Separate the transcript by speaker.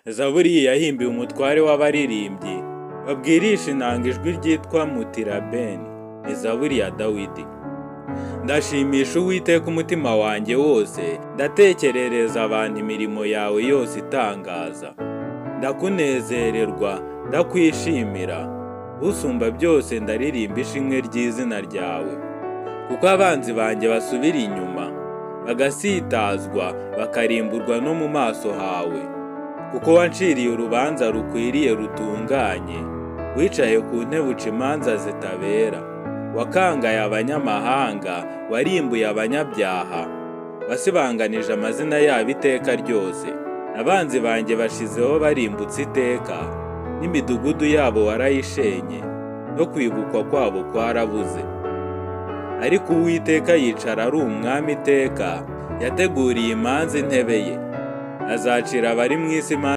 Speaker 1: Zaburi yahimbiwe umutware w'abaririmbyi babwirisha inanga ijwi ryitwa Mutirabeni. Ni Zaburi ya Dawidi. Ndashimisha Uwiteka umutima wanjye wose, ndatekerereza abantu imirimo yawe yose itangaza. Ndakunezererwa, ndakwishimira, Usumba byose, ndaririmba ishimwe ry'izina ryawe. Kuko abanzi banjye basubira inyuma, bagasitazwa, bakarimburwa no mu maso hawe. Kuko wanciriye urubanza rukwiriye rutunganye, wicaye ku ntebe uca imanza zitabera. Wakangaye abanyamahanga, warimbuye abanyabyaha, wasibanganije amazina yabo iteka ryose. Abanzi banjye bashizeho barimbutse iteka, n'imidugudu yabo warayishenye, no kwibukwa kwabo kwarabuze. Ariko Uwiteka yicara ari umwami iteka, yateguriye imanza intebe ye. Azacira abari mu isi imanza.